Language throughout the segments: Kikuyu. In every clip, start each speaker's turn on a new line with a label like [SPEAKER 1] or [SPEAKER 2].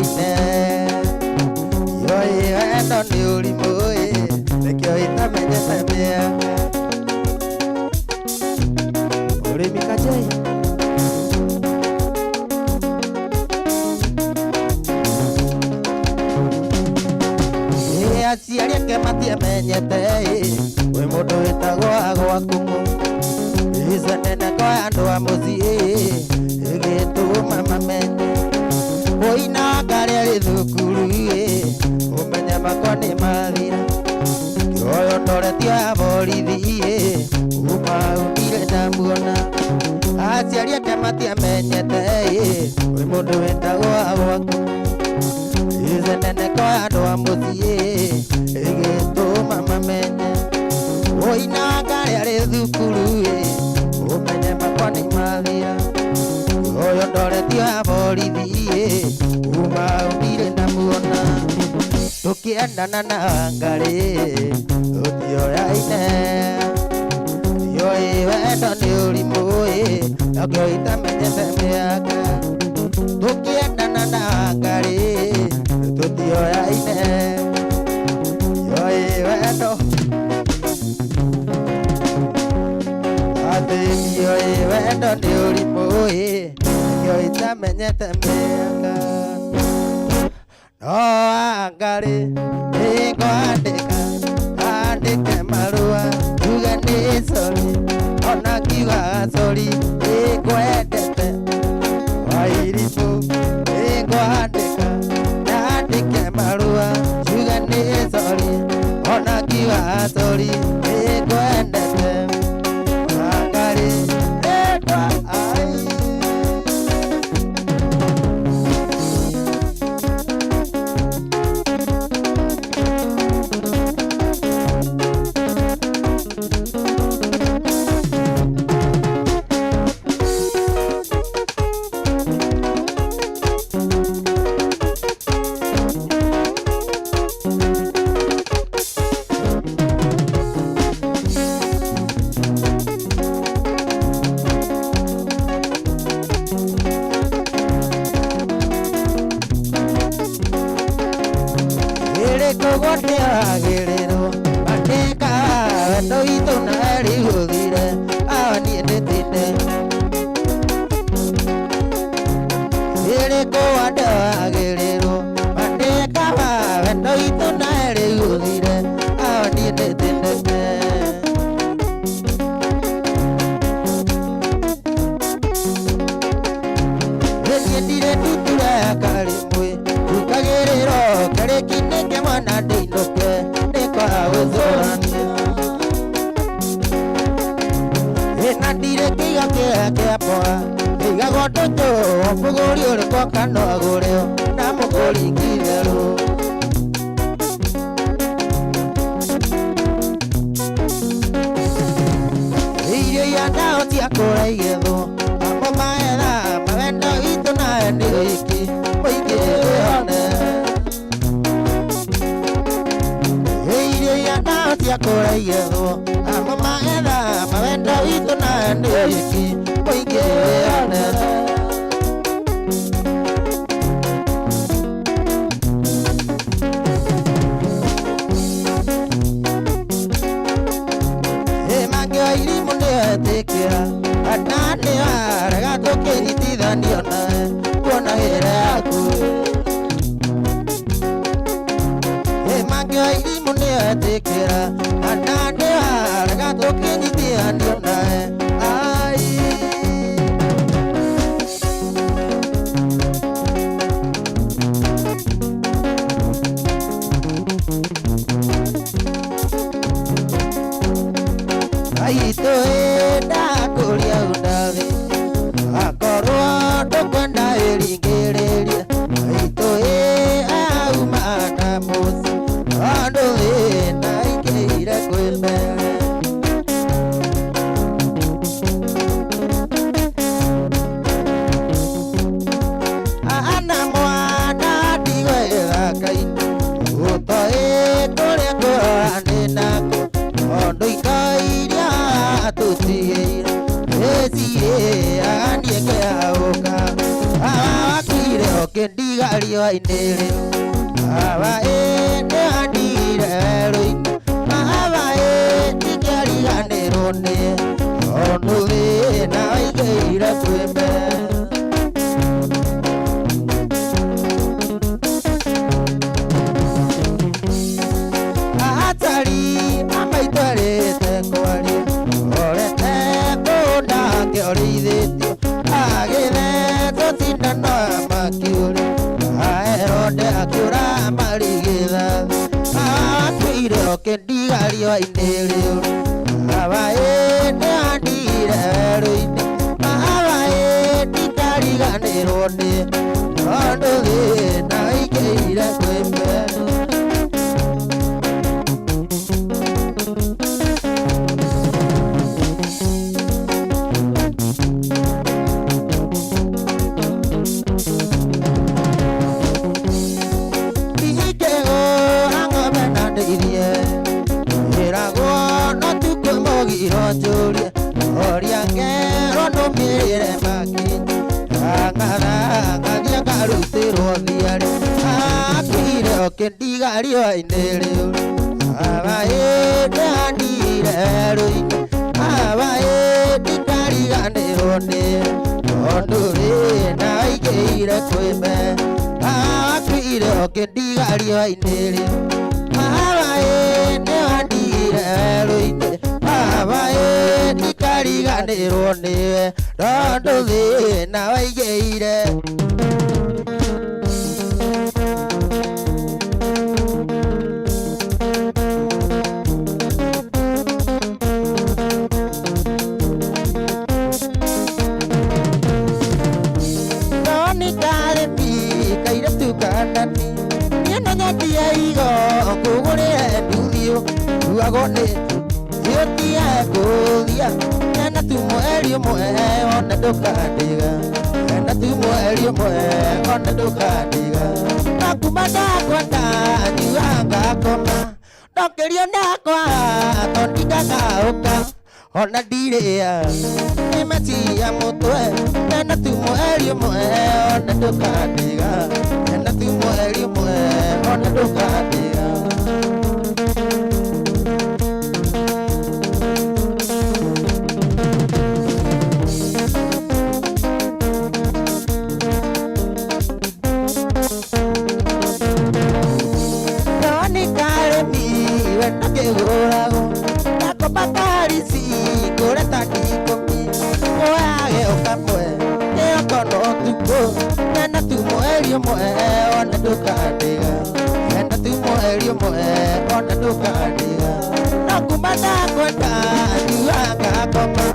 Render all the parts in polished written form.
[SPEAKER 1] Tũtioyaine. Ndiũĩ wendo nĩ ũrimũ ĩ, nĩkĩo itamenyete mĩaka. Ũrĩmi Kajei. Ĩ, aciari ake matiamenyete ĩ, kwĩ mũndũ wĩtagwo Agwakũng'ũ. Icenene kwa andũ a mũciĩ ĩgĩtũma mamenye. Mũina ngarĩ arĩ thukuru ĩ, ũmenye makwa nĩ mathira. Kĩoyo ndoretio ya borithi ĩ, kuma hau ndirĩ ndamuona. Aciari ake matiamenyete ĩ, kwĩ mũndũ wĩtagwo Agwakũng'ũ. Icenene kwa andũ a mũciĩ ĩgĩtũma mamenye. Mũina ngarĩ arĩ thukuru ĩ, ũmenye makwa nĩ mathira. Ũyũ ndoretio ya borithi ĩ, kuma hau ndirĩ ndamuona. Tũkĩendana na Wangarĩ tũtioyaine. Ndiũĩ wendo nĩ ũrimũ ĩ, nakĩo itamenyete mĩaka. Tũkĩendana na Wangarĩ tũtioyaine. Ndiũĩ wendo atĩ ndiũĩ wendo nĩ ũrimũ ĩ, nĩkĩo itamenyete mĩaka. No Wangarĩ nĩngwandĩka andĩke marũa njuge nĩ sorry, ona ngiuga sorry nĩngwendete. Wairimũ nĩngwandĩka nyandĩke marũa njuge nĩ sorry, ona ngiuga sorry nĩngwendete. Wangarĩ nĩngwa ai. Ĩrĩ kũgwatĩagĩrĩrwo andĩka wendo witũ na rĩu ũthire awa niĩ ndĩtinde. Ĩrĩ kũgwatĩagĩrĩrwo andĩka wendo witũ na rĩu ũthire awa niĩ ndĩtindĩte. Niĩ ndirĩ ndutura ya karĩmwe ndukagĩrĩrwo karĩkinĩke mwana ndĩinũke nĩ kwaga gũcũrania. Ĩna ndirĩ kĩiga kĩrĩa kĩa mboga kĩigagwo ndũtũ mũgũri ũrĩkũ oka no agũre na mũgũri ngitherũ. Irio iria ndao ciakũra igethwo amo maetha mawendo witũ nawe nĩ wiki mũingĩ wĩone. Irio iria ndao ciakũra igethwo amo maetha mawendo witũ nawe nĩ wiki mũingĩ wĩone. Ĩ mangĩoa irimũ nĩo etĩkĩra kana nĩo arega tũkĩnyitithanio nawe kuona wĩra yaku. Ĩ mangĩoa irimũ nĩo etĩkĩra kana nĩo arega tũkĩnyitithanio nawe ai. Aitũ ĩ ndakũria undathi akorwo ndũkwenda ĩringĩrĩrie. Aitũ ĩ auma na mũciĩ tondũ thĩna aingĩire kwĩ mbere. ũkĩndiga riũa-inĩ rĩu. Baba ĩ nĩwandigire werũ-inĩ, baba ĩ ndingĩariganĩrwo nĩ tondũ thĩna waingĩhire kwĩ me. Atari amaitwarĩte kwaria orete mũgũnda wake ũrĩithĩtio agĩthecwo cindano makiũrĩ Herode akĩũra marigithathi akuire ũkĩndiga riũa-inĩ rĩu. Baba ĩ nĩwandigire werũ-inĩ, baba ĩ ndikariganĩrwo nĩ tondũ thĩna waingĩhire kwĩ me. Ingĩgũra ng'ombe na ndĩithie, ĩragwo no tukũ mũgiro njũrie, ũria ngerwo nũmĩrĩre makinya, ng'atha ngathiĩ ngarutĩrwo thiarĩ, akuire ũkĩndiga riũa-inĩ rĩu. Baba ĩ nĩwandigire werũ-inĩ, baba ĩ ndikariganĩrwo nĩ tondũ thĩna waingĩhire kwĩ me. Akuire ũkĩndiga riũa-inĩ rĩu. Baba ĩ nĩwandigire werũ-inĩ, baba ĩ ndikariganĩrwo nĩwe tondũ thĩna waingĩhire. Noni karĩmi kairĩtu kanani, niĩ no nyendie igo ngũgũrĩre nduthi ũkuagwo nĩ thiũtie ngũthia, ena tu mweri ũmwe ona ndũkandiga, ena tu mweri ũmwe ona ndũkandiga. No kuma ndakwenda nyuaga ngakoma, ndokĩrio ndakwa tondũ ndingagaũka ona ndirĩa nĩ meciria mũtwe, ena tu mweri ũmwe ona ndũkandiga, ena tu mweri ũmwe ona ndũkandiga. Noni karĩmi wenda kĩgũragwo ndakomba karici ngũre ta ikũmi woyage ũkamwe kĩroko na ũtukũ, ena tu mweri ũmwe ona ndũkandiga, ena tu mweri ũmwe ona ndũkandiga. No kuma ndakwenda nyuaga ngakoma,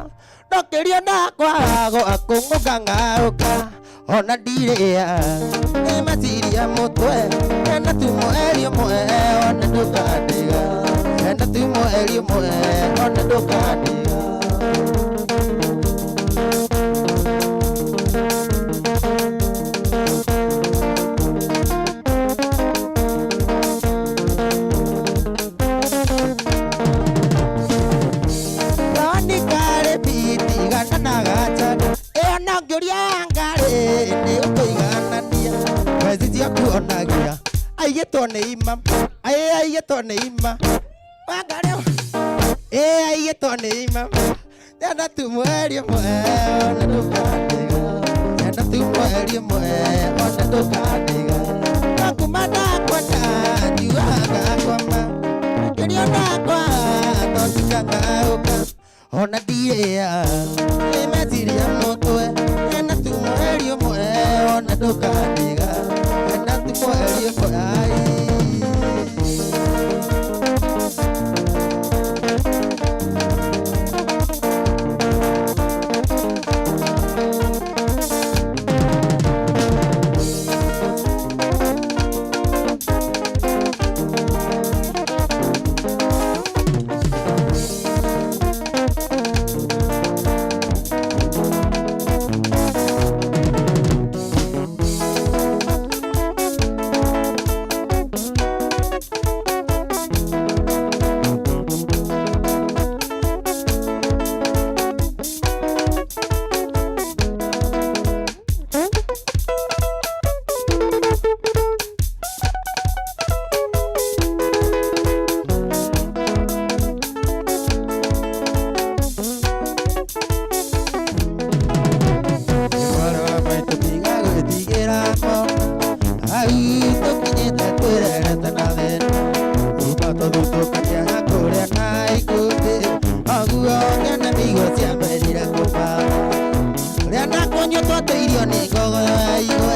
[SPEAKER 1] ndokĩrio ndakwago akũng'ũka ng'aũka ona ndirĩa nĩ meciria mũtwe, ena tu mweri ũmwe ona ndũkandiga, ena tu mweri ũmwe ona ndũkandiga. Noni karĩmi tigana na gachana, ĩyo no ngĩũria ngarĩ nĩ ũkũiganania, mbeca ciakuonagia aigĩtwo nĩ ima, aĩ aigĩtwo nĩ ima, wangarĩ ĩ aigĩtwo nĩ ima, ena tu mweri ũmwe ona ndũkandiga, ena tu mweri ũmwe ona ndũkandiga. No kuma ndakwenda nyuaga ngakoma, ngĩrio ndakwa tondũ ndingagaũka ona ndirĩa nĩ meciria mũtwe, ena tu mweri ũmwe ona ndũkandiga, ena tu mweri ũmwe ai. nĩ ngogoyo ya igwa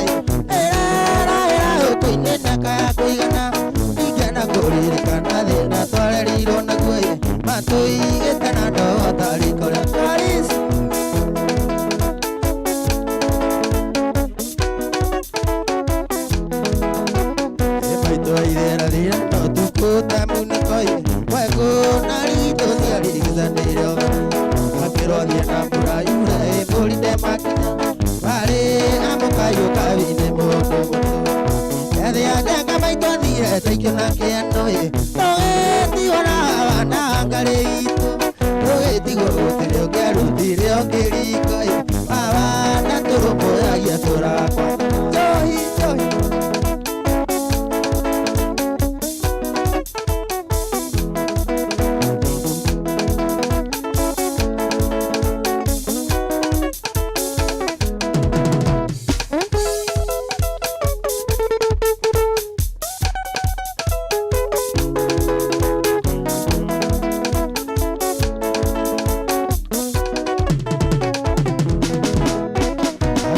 [SPEAKER 1] ĩrarahĩra ũkũ-inĩ mĩaka ya kũigana ingĩenda kũririkana thĩna twarereirwo naguo matũigĩte na ndogo ta riko rĩa Paris. Maitũ aithera rĩra no tukũ ta munĩko mwekũ na ritũ ciarigithanĩire makĩrwo thiĩ na mbura yure mbũri ndemakinya marĩ amũkayũ kawinĩ mũndũ mũtũ ethĩa ndenga maitũ athire taikio na kĩano tũgĩtigwo na wana ngarĩ itũ tũgĩtigwo gũtirĩ ũngĩarutire ũkĩriko baba na tũrũmbũyagia tũrakwa njohi njohi.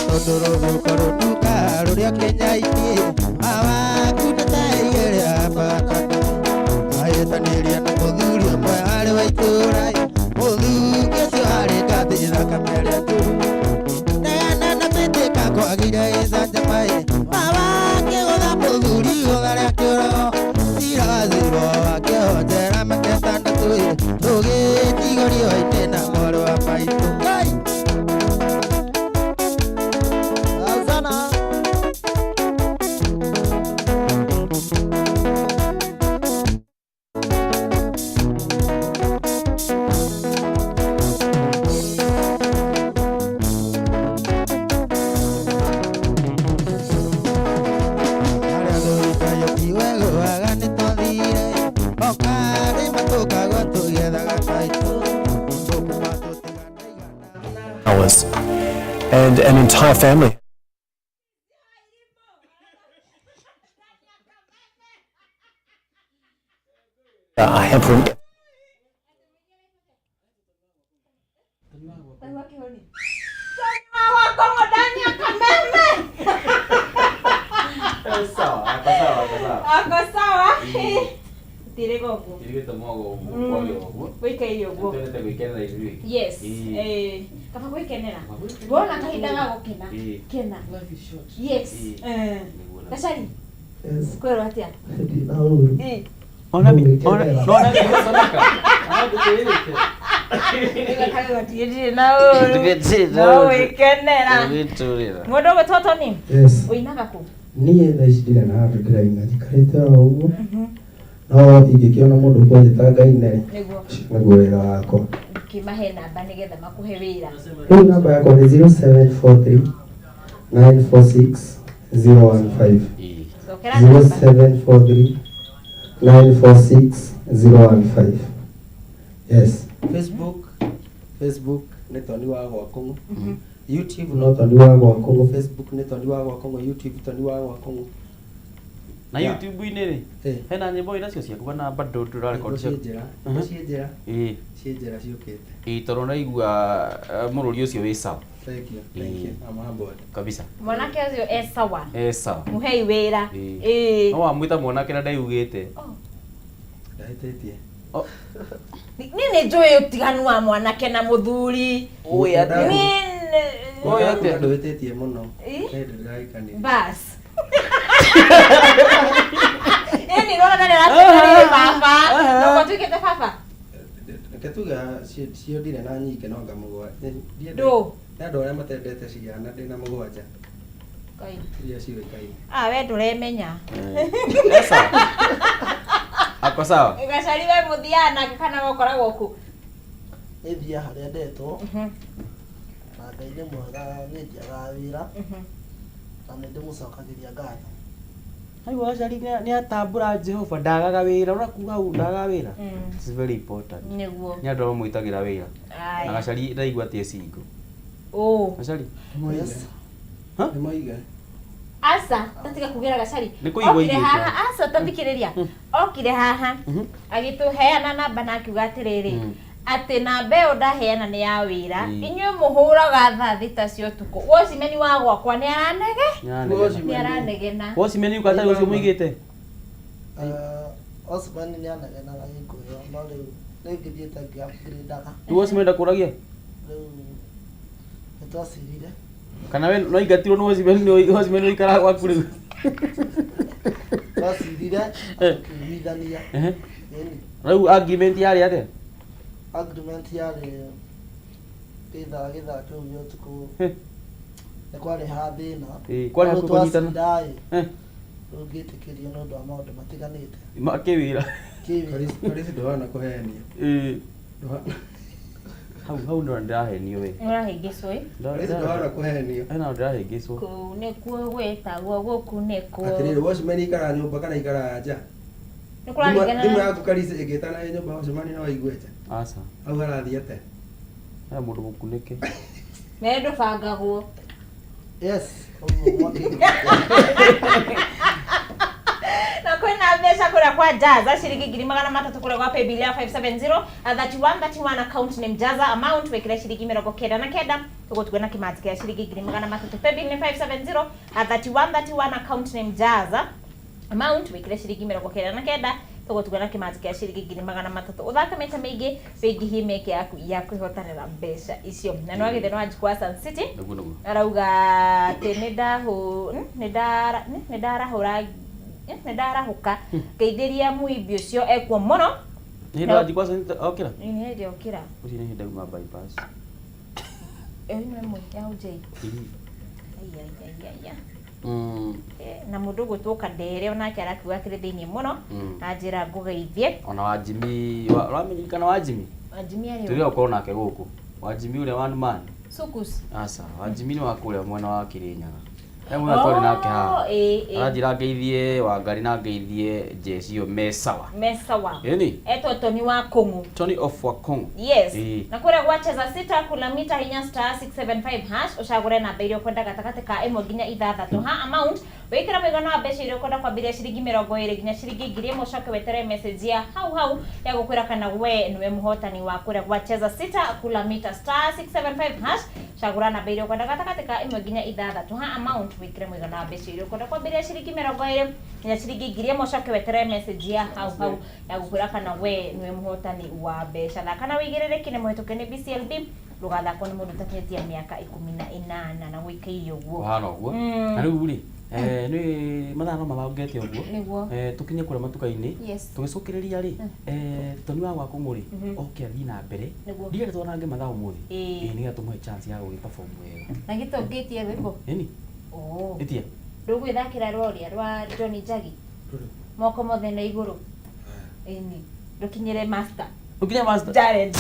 [SPEAKER 1] Tondũ rũhuko rũnuka rũrĩa Kenya-inĩ awaku ndataigĩrĩra bata ahĩtanĩria na mũthuri ũmwe arĩ wa itũũra mũthuri ũcio arĩ ngathĩ thakame ĩrĩa njũru ndegana na mĩtĩka kwagire gĩcanjama baba akĩgũtha mũthuri gũtha rĩa kĩoro tiracirwo akĩhonjera mĩaka ĩtandatũ tũgĩtigwo riũa-inĩ na mwarĩ wa maitũ Ngai!
[SPEAKER 2] Sana.
[SPEAKER 1] Arĩa thũikayo ti wega waga nĩtwathire okarĩ matũkagwa tũgĩethaga maitũ tũkuma tũtiganaigana.
[SPEAKER 3] Hours and an entire family. Are hampering
[SPEAKER 4] Wakongo ndani ya kameme.
[SPEAKER 5] Sawa, ako sawa, ako sawa.
[SPEAKER 4] Ako sawa. Tirĩ goguo.
[SPEAKER 5] Tirigĩte mwago ũguo, kwage ũguo.
[SPEAKER 4] Wĩikaire ũguo.
[SPEAKER 5] Twendete gwĩkenera ithuĩ.
[SPEAKER 4] Yes.
[SPEAKER 5] Ĩĩ.
[SPEAKER 4] Eh, kaba gwĩkenera.
[SPEAKER 5] Kaba gwĩkenera.
[SPEAKER 4] Wona kahinda ga gũkena.
[SPEAKER 5] Ĩĩ.
[SPEAKER 4] Kena.
[SPEAKER 5] Life is short.
[SPEAKER 4] Yes.
[SPEAKER 5] Ĩĩ.
[SPEAKER 4] Eh.
[SPEAKER 5] Nĩguo na-
[SPEAKER 4] Gacari,
[SPEAKER 2] Yes.
[SPEAKER 4] kwĩrwo atĩa?
[SPEAKER 2] Ndina ũru.
[SPEAKER 4] Eh.
[SPEAKER 5] Ona mi-
[SPEAKER 2] Gwĩkenera.
[SPEAKER 5] ona- nona nĩgũconoka. Ndirĩ
[SPEAKER 4] Ndirĩ na ũru.
[SPEAKER 5] na
[SPEAKER 4] No
[SPEAKER 5] ũru.
[SPEAKER 4] gwĩkenera.
[SPEAKER 5] Gwĩtũrĩra.
[SPEAKER 4] Mũndũ ũgwĩtwo Tony,
[SPEAKER 2] Yes.
[SPEAKER 4] ũinaga kũ?
[SPEAKER 2] Niĩ thaa ici ndirĩ na handũ ndĩraina njikarĩte o ũguo no ingĩkĩona mũndũ kwanjĩta ngaine-rĩ
[SPEAKER 4] Nĩguo.
[SPEAKER 2] ũcio nĩguo wĩra wakwa.
[SPEAKER 4] Kĩmahe namba nĩgetha makũhe wĩra.
[SPEAKER 2] Rĩu namba yakwa nĩ 0743 946 015.
[SPEAKER 5] Ĩĩ.
[SPEAKER 4] Cokera namba.
[SPEAKER 2] 0743 946 015. Yes. Facebook Facebook nĩ Tony wa Gwakũng'ũ. YouTube no Tony wa Gwakũng'ũ. Facebook nĩ Tony wa Gwakũng'ũ. YouTube Tony wa Gwakũng'ũ.
[SPEAKER 5] Na
[SPEAKER 2] Yeah.
[SPEAKER 5] YouTube-inĩ rĩ,
[SPEAKER 2] Eh.
[SPEAKER 5] hena nyĩmbo iracio ciaku kana bado ndũrarekondi
[SPEAKER 2] Nyĩmbo ciĩ
[SPEAKER 5] ciaku?
[SPEAKER 2] njĩra. Nyĩmbo ciĩ njĩra.
[SPEAKER 5] Ĩĩ.
[SPEAKER 2] Ciĩ njĩra ciũkĩte.
[SPEAKER 5] Ĩĩ, tondũ ndaigua mũrũri ũcio wĩ sawa
[SPEAKER 2] Thank you. Thank
[SPEAKER 5] Ĩĩ.
[SPEAKER 2] you. I'm humbled.
[SPEAKER 5] kabisa.
[SPEAKER 4] Mwanake ũcio e sawa.
[SPEAKER 5] E sawa.
[SPEAKER 4] Mũhei wĩra.
[SPEAKER 5] Ĩĩ.
[SPEAKER 4] Ĩĩ.
[SPEAKER 5] No wamwĩta mwanake na ndaugĩte.
[SPEAKER 4] Oh.
[SPEAKER 2] Ndahĩtĩtie.
[SPEAKER 5] Oh,
[SPEAKER 4] Niĩ nĩ njũĩ ũtiganu wa mwanake na mũthuri.
[SPEAKER 5] Ũĩ atĩa?
[SPEAKER 4] Niĩ
[SPEAKER 5] Ũĩ atĩa?
[SPEAKER 2] Ndũhĩtĩtie mũno.
[SPEAKER 4] Ĩ?
[SPEAKER 2] Nĩ ndĩrahikanirie.
[SPEAKER 4] Bas. Ĩni rora na nĩaratuĩka baba. No tuĩkĩte baba.
[SPEAKER 2] Reke tuge cio ndirĩ na nyingĩ no anga mũgwanja.
[SPEAKER 4] Ndũ.
[SPEAKER 2] Nĩ andũ arĩa matendete ciana ndĩna mũgwanja
[SPEAKER 4] Ngai.
[SPEAKER 2] iria ciũĩkaine.
[SPEAKER 4] Ah, we ndũremenya.
[SPEAKER 5] E sawa. Ako sawa.
[SPEAKER 4] Gacari we mũthiaga nake kana gũkoragwo kũ?
[SPEAKER 6] Nĩ thiaga harĩa ndetwo na Ngai nĩ mwega niĩ ndiagaga wĩra na nĩ ndĩmũcokagĩria ngatho.
[SPEAKER 5] Aiwa Gacari nĩ atambũra Jehova ndagaga wĩra ũrakuga hau ndagaga wĩra. It's very important.
[SPEAKER 4] Nĩguo.
[SPEAKER 5] Nĩ andũ mamwĩtagĩra wĩra.
[SPEAKER 4] Aya.
[SPEAKER 5] Na Gacari ndaigua atĩ e single.
[SPEAKER 4] Ũ.
[SPEAKER 5] Gacari.
[SPEAKER 6] Yes.
[SPEAKER 5] Ha?
[SPEAKER 2] Nĩ moiga.
[SPEAKER 4] Aca, tatiga kugĩra Gacari.
[SPEAKER 5] Nĩ kũigua
[SPEAKER 4] Okire
[SPEAKER 5] aiguĩte.
[SPEAKER 4] haha, aca tathikĩrĩria. Okire haha agĩtũheana namba na akiuga atĩrĩrĩ, Atĩ namba ĩyo ndaheana nĩ ya wĩra. Inyuĩ mũhũraga thaa 6 cia ũtukũ. Watchman wa gwakwa nĩ aranege? Nĩ aranegena.
[SPEAKER 5] Watchman yuka atarĩ ũcio mũigĩte.
[SPEAKER 6] Osman nĩ anegenaga hingo ĩyo no rĩu nĩ ngĩthiĩte ngĩ-upgrade-aga.
[SPEAKER 5] Rĩu watchman ndakũragia?
[SPEAKER 6] Rĩu nĩ twacirire.
[SPEAKER 5] Kana we no ingatirwo nĩ watchman nĩ watchman ũikaraga gwaku rĩu.
[SPEAKER 6] Twacirire tũkĩiguithania. Ĩni.
[SPEAKER 5] Rĩu agreement yarĩ atĩa?
[SPEAKER 6] Agreement yarĩ gĩthaa gĩthaa kĩu gĩa ũtukũ nĩ kwarĩ ha thĩna.
[SPEAKER 5] Kwarĩ
[SPEAKER 6] Rĩu
[SPEAKER 5] hakuhĩ kũnyitana.
[SPEAKER 6] twacira-ĩ, rĩu ngĩtĩkĩrio nĩ ũndũ wa maũndũ matiganĩte.
[SPEAKER 5] Ma kĩwĩra.
[SPEAKER 6] Kĩwĩra.
[SPEAKER 2] Karisi ndũhana kũhenia.
[SPEAKER 5] Hau hau ndo ndĩrahenio we.
[SPEAKER 4] Ũrahĩngĩcwo ĩ?
[SPEAKER 2] Karisi ndũhana kũhenio.
[SPEAKER 5] Hena ndĩrahĩngĩcwo.
[SPEAKER 4] Kũu nĩkuo gwĩtagwo gũkũ nĩkuo.
[SPEAKER 2] Atĩrĩrĩ, watchman ikaraga nyũmba kana ikaraga nja?
[SPEAKER 4] Nĩ kũraringana
[SPEAKER 2] Thimũ
[SPEAKER 4] na
[SPEAKER 2] yaku Karisi ĩngĩtana ĩ nyũmba watchman no aigue nja.
[SPEAKER 5] Aca.
[SPEAKER 2] Hau harathiĩ atĩa?
[SPEAKER 5] Hena mũndũ mũkunĩke.
[SPEAKER 4] Me ndũbangagwo.
[SPEAKER 6] Yes, ũguo mwakĩiguithania.
[SPEAKER 4] Na kwĩna mbeca kũrĩa kwa Jaza ciringi 300,000 kũrĩa gwa paybill ya 570 3131 account name Jaza amount wĩkĩre ciringi 99 tũgũtuga na kĩmanjĩka ya ciringi 300,000 paybill nĩ 570 3131 account name Jaza amount wĩkĩre ciringi 99 tũgũtuga na kĩmanjĩka ya ciringi 300,000 ũthake maita maingĩ wĩingĩhie mĩeke yaku ya kwĩhotanĩra mbeca icio na nĩ wagĩthĩ nĩ Wanjikũ wa Sun City
[SPEAKER 5] Nĩguo nĩguo.
[SPEAKER 4] arauga atĩ nĩ ndahũ nĩ ndara nĩ ndarahũra nĩ ndarahũka ngeithĩria mũimbi ũcio ekuo mũno.
[SPEAKER 5] Nĩ hĩndĩ Wanjikũ okĩra?
[SPEAKER 4] Nĩ hĩndĩ okĩra.
[SPEAKER 5] Ũcio nĩ hĩndĩ auma bypass.
[SPEAKER 4] Ĩyo nĩ ĩmwe ya ũnjei. Ai ai ai ai. Na mũndũ ũgwĩtwo Kandere onake arakiuga akĩrĩ thĩiniĩ mũno na njĩra ngũgeithie.
[SPEAKER 5] Ona Wanjimi ũramenyekana Wanjimi?
[SPEAKER 4] Wanjimi arĩ
[SPEAKER 5] Tũrĩa ũkorwo nake gũkũ. Wanjimi ũrĩa one man.
[SPEAKER 4] Sukus.
[SPEAKER 5] Aca, Wanjimi nĩ wa kũrĩa mwena wa Kĩrĩnyaga. He mũthenya twarĩ nake haha. Aranjĩra ngeithie Wangari na ngeithie Jeci ĩyo me sawa.
[SPEAKER 4] Me sawa.
[SPEAKER 5] Ĩni?
[SPEAKER 4] Etwo Tony wa Kũng'ũ.
[SPEAKER 5] Tony of Wakong'ũ.
[SPEAKER 4] Yes.
[SPEAKER 5] Ĩĩ.
[SPEAKER 4] Na kũrĩa gwa cheza sita kula mita hinya star 675 hash ũcagũre namba iria ũkwenda gatagatĩ ka 1 nginya 6 ha amount wĩkĩra mũigana wa mbeca iria ũkwenda kwambĩrĩria ciringi 20 nginya ciringi 1000 ũcoke weterere message ya hau hau ya gũkwĩra kana we nĩwe mũhotani wa kũrĩa gwa cheza sita kula mita star 675 hash cagũra namba iria ũkwenda gatagatĩ ka 1 nginya 6 ha amount wĩkĩre mũigana wa mbeca iria ũkwenda kwambĩrĩria ciringi 20 nginya ciringi 1000 ũcoke weterere message ya hau hau ya gũkwĩra kana we nĩwe mũhotani wa mbeca. Thaka na wĩigĩrĩrĩki nĩ mũhĩtũke nĩ BCLB ndũgathakwo nĩ mũndũ ũtakinyĩtie mĩaka 18 na gwĩkĩire ũguo.
[SPEAKER 5] Kũhana ũguo. Na rĩu rĩ, nĩ mathaa no mathongete ũguo.
[SPEAKER 4] Nĩguo.
[SPEAKER 5] Tũkinye kũrĩa matuka-inĩ.
[SPEAKER 4] Yes.
[SPEAKER 5] Tũgĩcokereria rĩ, Tony wa Gwakũng'ũ rĩ, oke athiĩ na mbere.
[SPEAKER 4] Nĩguo.
[SPEAKER 5] Ndirenda twanange mathaa ũmũthĩ.
[SPEAKER 4] Ĩĩ.
[SPEAKER 5] Ĩĩ, nĩgetha tũmũhe chance ya gũgĩ perform wega.
[SPEAKER 4] Na gĩtũngĩtie rwĩmbo.
[SPEAKER 5] Ĩni?
[SPEAKER 4] Oh.
[SPEAKER 5] Ĩtia.
[SPEAKER 4] Ndũgwĩthakĩra rũrĩa rwa Johnny Njagi. Moko mothe na igũrũ. Ĩni. Ndũkinyĩre master.
[SPEAKER 5] Ndũkinyĩre master.
[SPEAKER 4] Jared.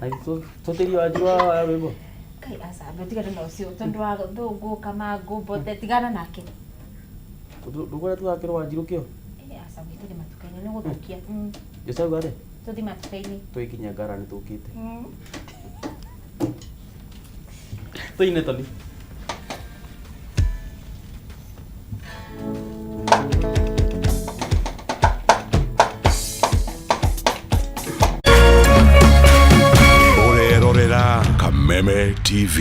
[SPEAKER 5] Na tũtĩrie Wanjirũ wa rwĩmbo.
[SPEAKER 4] Kai aca tigana na ũcio tondũ wa thũngũ kamangũ mbote tigana nake.
[SPEAKER 5] Ndũkwenda tũthakĩre Wanjirũ kĩo?
[SPEAKER 4] Aca tũthiĩ matuka-inĩ nĩ gũthũkia.
[SPEAKER 5] Jose auga atĩa?
[SPEAKER 4] Tũthiĩ matuka-inĩ.
[SPEAKER 5] Tũgĩkinya ngara nĩ tũkĩte. Tũine Tony.
[SPEAKER 7] Ũrerorera Kameme TV.